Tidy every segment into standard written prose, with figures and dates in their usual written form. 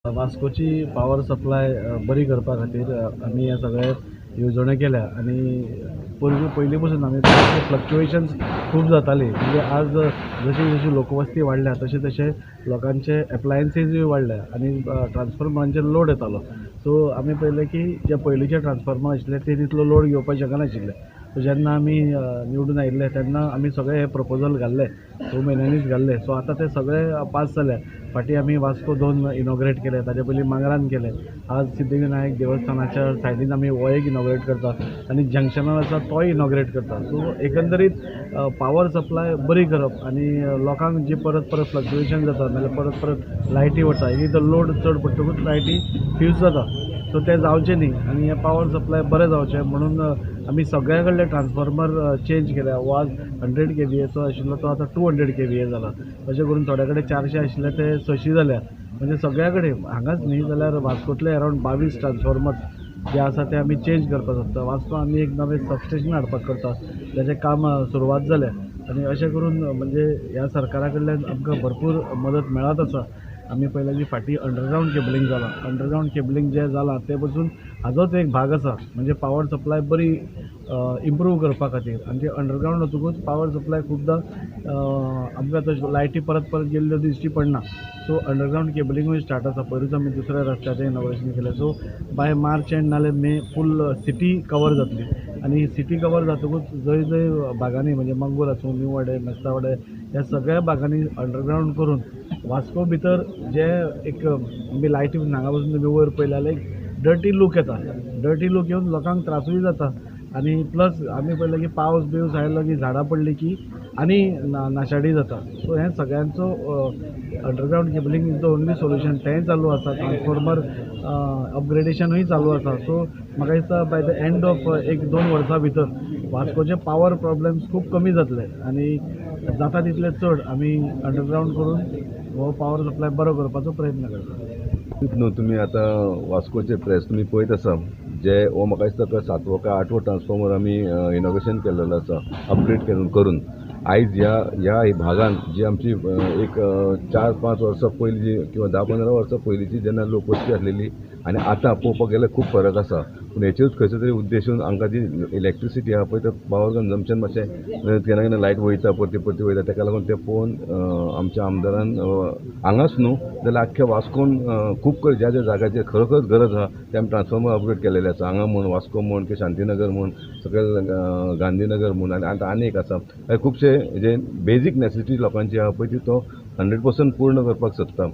वास्कोची power supply बरी करपा खातीर आमी हे सगळे येवजण्यो केल्या आनी पयलीं पसून आमी फ्लक्चुएशन्स खूब जाताली. म्हणजे आज जशी जशी लोकवस्ती वाडल्या तशें तशें लोकांचे एप्लायन्सीसूय वाडल्या आनी ट्रान्सफॉर्मरांचेर लोड येतालो. सो आमी पळयलें की जे पयलींचे ट्रान्सफॉर्मर आशिल्ले ते तितलो लोड घेवपाक शकनाशिल्ले. सो जेन्ना आमी निवडून आयिल्ले तेन्ना आमी सगळे हे प्रपोजल घाल्ले, 2 म्हयन्यांनीच घाल्ले. सो आतां ते सगळे पास जाले. फाटीं आमी वास्को 2 इनॉग्रेट केले, ताजे पयलीं मांगरान केले, आज सिद्धविनायक देवस्थानाच्या सायडीन आमी हो एक इनॉग्रेट करता आनी जंक्शनार आसा तोय इनॉग्रेट करता. सो एकंदरीत पावर सप्लाय बरी करप आनी लोकांक जी परत परत फ्लक्चुएशन जाता नाल्यार परत परत लायटी वता, एक एकदां लोड चड पडटकूच लायटी फ्यूज जाता. सो तें जावचें न्ही आनी हें पावर सप्लाय बरें जावचें म्हणून आमी सगळ्या कडले ट्रान्सफॉर्मर चेंज केल्या. हो आज 100 kVAचो आशिल्लो तो आतां 200 kVA जाला. अशें करून थोड्या कडेन 400 आशिल्ले ते 600 जाल्या. म्हणजे सगळ्या कडेन हांगाच न्ही जाल्यार वास्कोतले अरावंड 22 ट्रान्सफॉर्मर्स जे आसा ते आमी चेंज करपाक सोदता. वास्को आमी एक नवें सबस्टेशन हाडपाक करता, ताचें काम सुरवात जाल्या आनी अशें करून म्हणजे ह्या सरकारा कडल्यान आमकां भरपूर मदत मेळत आसा. आमी पळयलें की फाटीं अंडरग्रावंड केबलिंग जालां, अंडरग्रावंड केबलिंग जें जालां तें पसून हाजोच एक भाग आसा. म्हणजे पावर सप्लाय बरी इम्प्रूव करपा खातीर आनी ते अंडरग्रावंड वतकूच पावर सप्लाय खुबदां आमकां तशें लायटी परत परत गेल्ल्यो दिश्टी पडना. सो अंडरग्रावंड केबलिंगूय स्टार्ट आसा. पयरूच आमी दुसऱ्या रस्त्याचें इनॉग्रेशन केलें. सो बाय मार्च एंड नाल्यार मे फूल सिटी कवर जातली आनी सिटी कवर जातकूच जंय जंय भागांनी म्हणजे मंगूर आसूं, न्यू वाडे, मेस्तावाडे ह्या सगळ्या भागांनी अंडरग्रावंड करून वास्को भितर जे एक आमी लायटी हांगा वचून तुमी वयर पळयले जाल्यार एक डर्टी लूक येता. डर्टी लूक येवन लोकांक त्रासूय जाता आनी प्लस आमी पळयलें की पावस बिवस आयलो की झाडां पडली की आनी नाशाडी जाता. सो हें सगळ्यांचो underground cabling is the only solution, तेंय चालू आसा. ट्रान्सफॉर्मर अपग्रेडेशनूय चालू आसा. सो म्हाका दिसता बाय the end of 1-2 वर्सां भितर वास्कोचे पावर प्रॉब्लम्स खूब कमी जातले आनी जाता तितले चड आमी अंडरग्रावंड करून हो पावर सप्लाय बरो करपाचो प्रयत्न करता. न्हू तुमी आतां वास्कोचे प्रेस तुमी पळयत आसा जे हो म्हाका दिसता 7वो काय 8वो ट्रान्सफॉर्मर आमी इनॉग्रेशन केल्लेलो आसा अपग्रेड करून. आयज ह्या ह्या भागान जी आमची एक 4-5 वर्सां पयलीं जी किंवा 10-15 वर्सां पयलींची जेन्ना लोकवस्ती आसलेली आनी आतां पळोवपाक गेल्यार खूब फरक आसा. पूण हेचेरूच खंयचो तरी उद्देशून आमकां जी इलेक्ट्रिसिटी आहा पळय ते पावर कन्जम्पशन मातशें केन्ना केन्ना लायट वयता परती परती वयता, तेका लागून तें पळोवन आमच्या आमदारान हांगाच न्हू जाल्यार आख्ख्या वास्कोन खूब कडेन ज्या ज्या जाग्याचेर खरोखरच गरज आहा ते आमी ट्रान्सफॉर्मर अपग्रेड केलेले आसा. हांगा म्हूण वास्को म्हूण की शांतीनगर म्हूण सकयल गांधीनगर म्हूण आनी आतां आनी एक आसा. खुबशे जे बेजीक नेसेसिटी लोकांची आहा पळय ती तो 100% पूर्ण करपाक सोदता.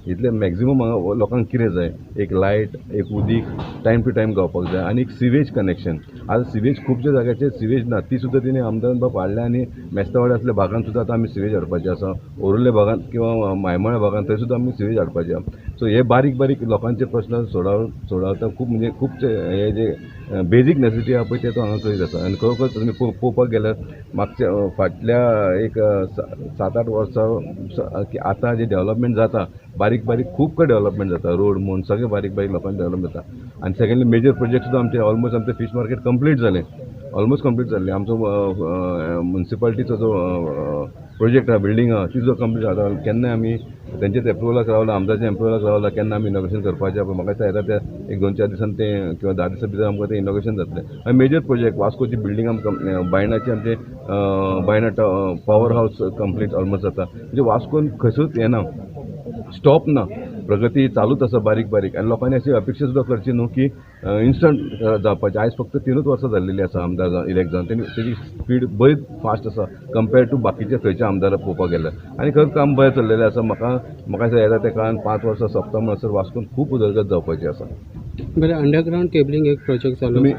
इतले मॅक्झिमम हांगा लोकांक कितें जाय, एक लायट, एक उदीक टायम टू टायम गावपाक जाय आनी एक सिवेज कनेक्शन. आतां सिवेज खुबश्या जाग्याचेर सिवेज ना, ती सुद्दां तिणें आमदारान बाब हाडल्या आनी मेस्तावाड्या असल्या भागान सुद्दां आतां आमी सिवेज हाडपाचें आसा. ओरुल्ल्या भागान किंवा मायमाळ्या भागान थंय सुद्दां आमी सिवेज हाडपाचें आसा. सो हे बारीक बारीक लोकांचे प्रस्न सोडावता खूब म्हणजे खुबशे हे जे बेजीक नेसेसिटी आहा पळय ते तो हांगा करीत आसा. आनी खरोखर तुमी पळोवपाक गेल्यार मागच्या फाटल्या एक 7-8 वर्सां की आतां जे डेव्हलपमेंट जाता बारीक बारीक खूब कडेन डेव्हलपमेंट जाता, रोड म्हूण सगळें बारीक बारीक लोकांक डेव्हलपमेंट जाता. आनी सेकंडली मेजर प्रोजेक्ट सुद्दां आमचे ऑलमोस्ट आमचे फीश मार्केट कंप्लीट जालें, ऑलमोस्ट कंप्लीट जाल्लें. आमचो मुन्सिपालिटीचो जो प्रोजेक्ट आहा, बिल्डींग आहा, ती सुद्दां कंप्लीट जाता. केन्ना आमी तेंचेच एप्रुवलाक रावला, आमदारच्या एप्रुवलाक रावला, केन्ना आमी इनॉग्रेशन करपाचें आहा. म्हाका दिसता येता त्या 1-2-4 दिसान तें किंवा 10 दिसां भितर आमकां तें इनॉग्रेशन जातलें. आनी मेजर प्रोजेक्ट वास्कोची बिल्डींग आमकां बायणाची आमचे बायणा पावर हावस कंप्लीट ऑलमोस्ट जाता. म्हणजे वास्कोन खंयसूच येना, स्टॉप ना, प्रगती चालूच आसा बारीक बारीक. आनी लोकांनी अशी अपेक्षा सुद्दां करची न्हू की इन्स्टंट जावपाचें. आयज फक्त 3 वर्सां जाल्लेलीं आसा आमदार इलेक्ट जावन, तेजी स्पीड बरीच फास्ट आसा कंपेर्ड टू बाकीच्या खंयच्या आमदाराक पळोवपाक गेल्यार. आनी खरेंच काम बरें चल्लेलें आसा. म्हाका दिसता येता त्या काळान 5 वर्सां सोंपता म्हणसर वास्कोन खूब उदरगत जावपाची आसा. बरें, अंडरग्रावंड केबलिंग एक प्रोजेक्ट चालू तुमी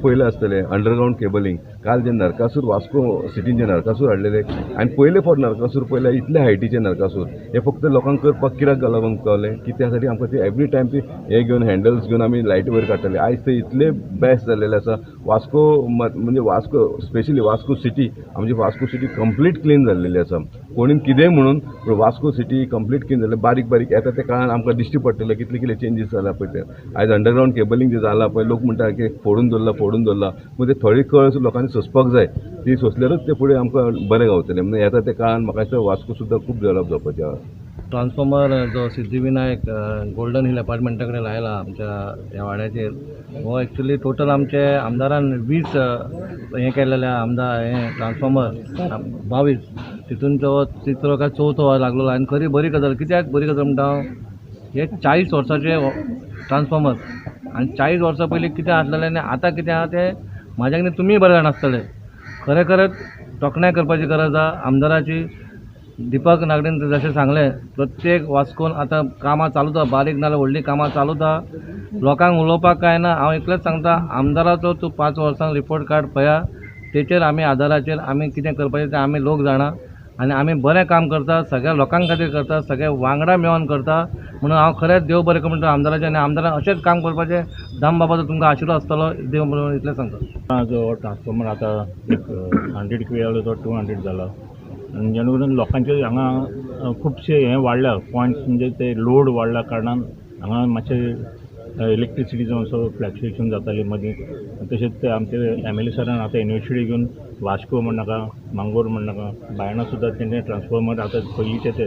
पळयलें आसतलें. अंडरग्रावंड केबलिंग काल जे नरकासूर वास्को सिटीन जे नरकासूर हाडलेले आनी पयले फावट नरकासूर पळयल्यार इतले हायटीचे नरकासूर हे फक्त लोकांक करपाक कित्याक लागून कळ्ळें की त्या साठी आमकां ती एवरी टायम ती हे घेवन हँडल्स घेवन आमी लायटी वयर काडटाले. आयज ते इतले बेस्ट जाल्लेले आसा. वास्को म्हणजे वास्को स्पेशली वास्को सिटी, आमची वास्को सिटी कंप्लीट क्लीन जाल्लेली आसा. कोणीन कितेंय म्हणून पूण वास्को सिटी कंप्लीट क्लीन जाल्लें. बारीक बारीक येता त्या काळान आमकां दिश्टी पडटलें कितले कितले चेंजीस जाला पळय ते. आयज अंडरग्रावंड केबलिंग जें जालां पळय, लोक म्हणटा की फोडून दवरला फोडून दवरला, पूण ते थोडी कळ लोकांनी सोंसपाक जाय, ती सोंसल्यारूच ते फुडें आमकां बरें गावतलें. म्हणजे येता त्या काळान म्हाका दिसता वास्को सुद्दां खूब डेव्हलप जावपाचें आहा. ट्रान्सफॉर्मर जो सिद्धिविनायक गोल्डन हिल अपार्टमेंटा कडेन लायला आमच्या ह्या वाड्याचेर, हो एक्चुली टोटल आमचे आमदारान 20 हें केलेलें आमदार हें ट्रान्सफॉर्मर 22 तितून तो तिसरो काय चवथो लागलेलो. आनी खरी बरी गजाल, कित्याक बरी गजाल म्हणटा हांव, हे 40 वर्साचे ट्रान्सफॉर्मर आनी 40 वर्सां पयलीं कितें आसलेलें आनी आतां कितें आहा तें म्हाज्या कितें तुमी बरें जाण आसतले. खरें खरेंच तोखणाय करपाची गरज आहा आमदाराची. दीपक नागडेन जशें सांगलें, प्रत्येक वास्कोन आतां कामां चालूच आहा, बारीक नाल्यार व्हडलीं कामां चालूच आहा. लोकांक उलोवपाक कांय ना, हांव इतलेंच सांगता, आमदाराचो तूं 5 वर्सांक रिपोर्ट कार्ड पळया, तेचेर आमी आदाराचेर आमी कितें करपाचें तें आमी लोक जाणा आनी आमी बरें काम करता, सगळ्या लोकां खातीर करता, सगळे वांगडा मेळोन करता. म्हणून हांव खरेंच देव बरें करूं म्हणटा आमदाराचें आनी आमदारान अशेंच काम करपाचें. दामबाबाचो तुमकां आशिर्वाद आसतलो, देव बरें इतलें सांगता. जो ट्रान्सफॉर्मर आतां एक 100 केवी आसलो तो 200 जाला आनी जेणे करून लोकांचे हांगा खुबशे हें वाडल्या पॉयंट्स, म्हणजे ते लोड वाडल्या कारणान हांगा मातशें इलेक्ट्रिसिटीचो असो फ्लक्चुएशन जातालें मदीं. तशेंच ते आमचे एम एल ए सरान आतां इनिशिएटीव घेवन वास्को म्हणनाका, मांगोर म्हणनाका, बायणा सुद्दां तेंचे ट्रान्सफॉर्मर आतां पयलींचे ते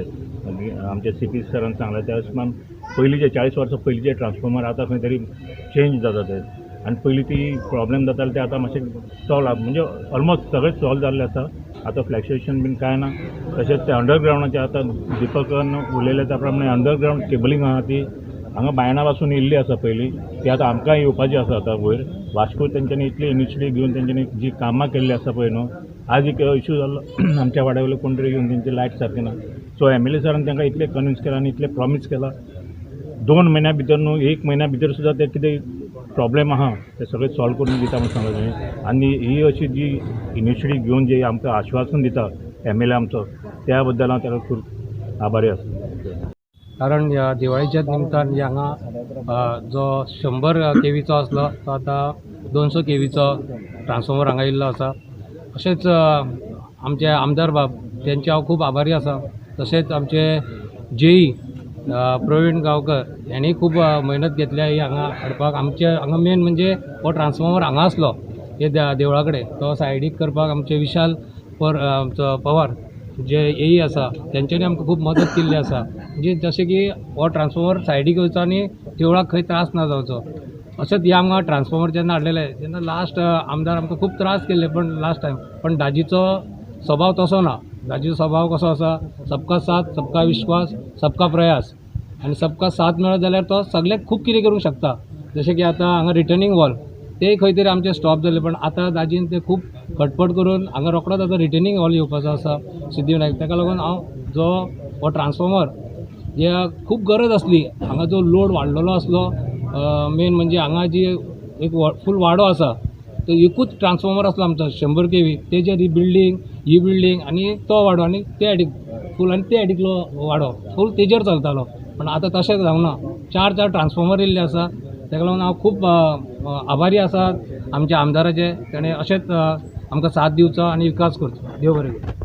आमचे सी पी सरान सांगलें त्या प्रमाण पयलींचे 40 वर्सां पयलींचे ट्रान्सफॉर्मर आतां खंय तरी चेंज जाता ते आनी पयलीं ती प्रॉब्लेम जाताले ते आतां मातशें सॉल्व, म्हणजे ऑलमोस्ट सगळें सॉल्व जाल्लें आसा. आतां फ्लक्चुएशन बीन कांय ना. तशेंच ते अंडरग्रावंडाचे आतां दीपकान उलयलें त्या प्रमाणे अंडरग्रावंड केबलिंग आहा ती हांगा बायणा पासून येयल्ली आसा पयलीं, ती आतां आमकां येवपाची आसा. आतां वयर वास्को तेंच्यांनी इतली इनिशिएटीव घेवन तेंच्यांनी जी कामां केल्ली आसा पळय न्हू, आज एक इशू जाल्लो आमच्या वाड्या वयलो कोण तरी येवन तेंची लायट सारकी ना. सो एम एल ए सरान तांकां इतलें कन्विन्स केलां आनी इतलें प्रॉमीस केलां, 2 म्हयन्या भितर न्हू 1 म्हयन्या भितर सुद्दां ते कितें प्रॉब्लेम आहा ते सगळें सॉल्व करून दिता म्हूण सांगलें तेणी. आनी ही अशी जी इनिशिएटीव घेवन जी आमकां आश्वासन दिता एम एल ए आमचो, त्या बद्दल हांव ताका खूब आभारी आसा. कारण ह्या दिवाळीच्या निमतान हांगा जो 100 केवीचो आसलो तो आतां 200 केवीचो ट्रान्सफॉर्मर हांगा येयल्लो आसा. अशेंच आमचे आमदार बाब तेंचे हांव खूब आभारी आसा. तशेंच आमचे जेई प्रवीण गांवकर हेणी खूब मेहनत घेतल्या ही हांगा हाडपाक. आमचे हांगा मेन म्हणजे हो ट्रान्सफॉर्मर हांगा आसलो हे देवळा कडेन, तो सायडीक करपाक आमचे विशाल आमचो पवार जे एई आसा तेंच्यांनी आमकां खूब मदत केल्ली आसा. म्हणजे जशें की हो ट्रान्सफॉर्मर सायडीक येवचो आनी देवळाक खंय त्रास ना जावचो. अशेंच हे आमकां ट्रान्सफॉर्मर जेन्ना हाडलेले तेन्ना लास्ट आमदार आमकां खूब त्रास केल्ले, पण लास्ट टायम पण दाजीचो स्वभाव तसो ना. दाजीचो स्वभाव कसो आसा, सबका साथ सबका विश्वास सबका प्रयास, आनी सबका साथ मेळत जाल्यार तो सगळ्याक खूब कितें करूंक शकता. जशें की आतां हांगा रिटर्निंग वॉल ते खंय तरी आमचें स्टॉप जालें, पण आतां दाजीन ते खूब खटपट करून हांगा रोखडोच आतां रिटर्निंग वॉल येवपाचो आसा सिद्धिविनायक. ताका लागून हांव जो हो ट्रान्सफॉर्मर जे खूब गरज आसली, हांगा जो लोड वाडलेलो आसलो, मेन म्हणजे हांगा जी एक फूल वाडो आसा तो एकूच ट्रान्सफॉर्मर आसलो आमचो 100 केवी, तेजेर ही बिल्डींग ही बिल्डींग आनी तो वाडो आनी ते सायडीक फूल आनी ते सायडीकलो वाडो फूल तेजेर चलतालो. पण आतां तशें जावंक ना, 4-4 ट्रान्सफॉर्मर येयल्ले आसा. ताका लागून हांव खूब आभारी आसा आमच्या आमदाराचे, ताणें अशेंच आमकां साथ दिवचो आनी विकास करचो. देव बरें करूं.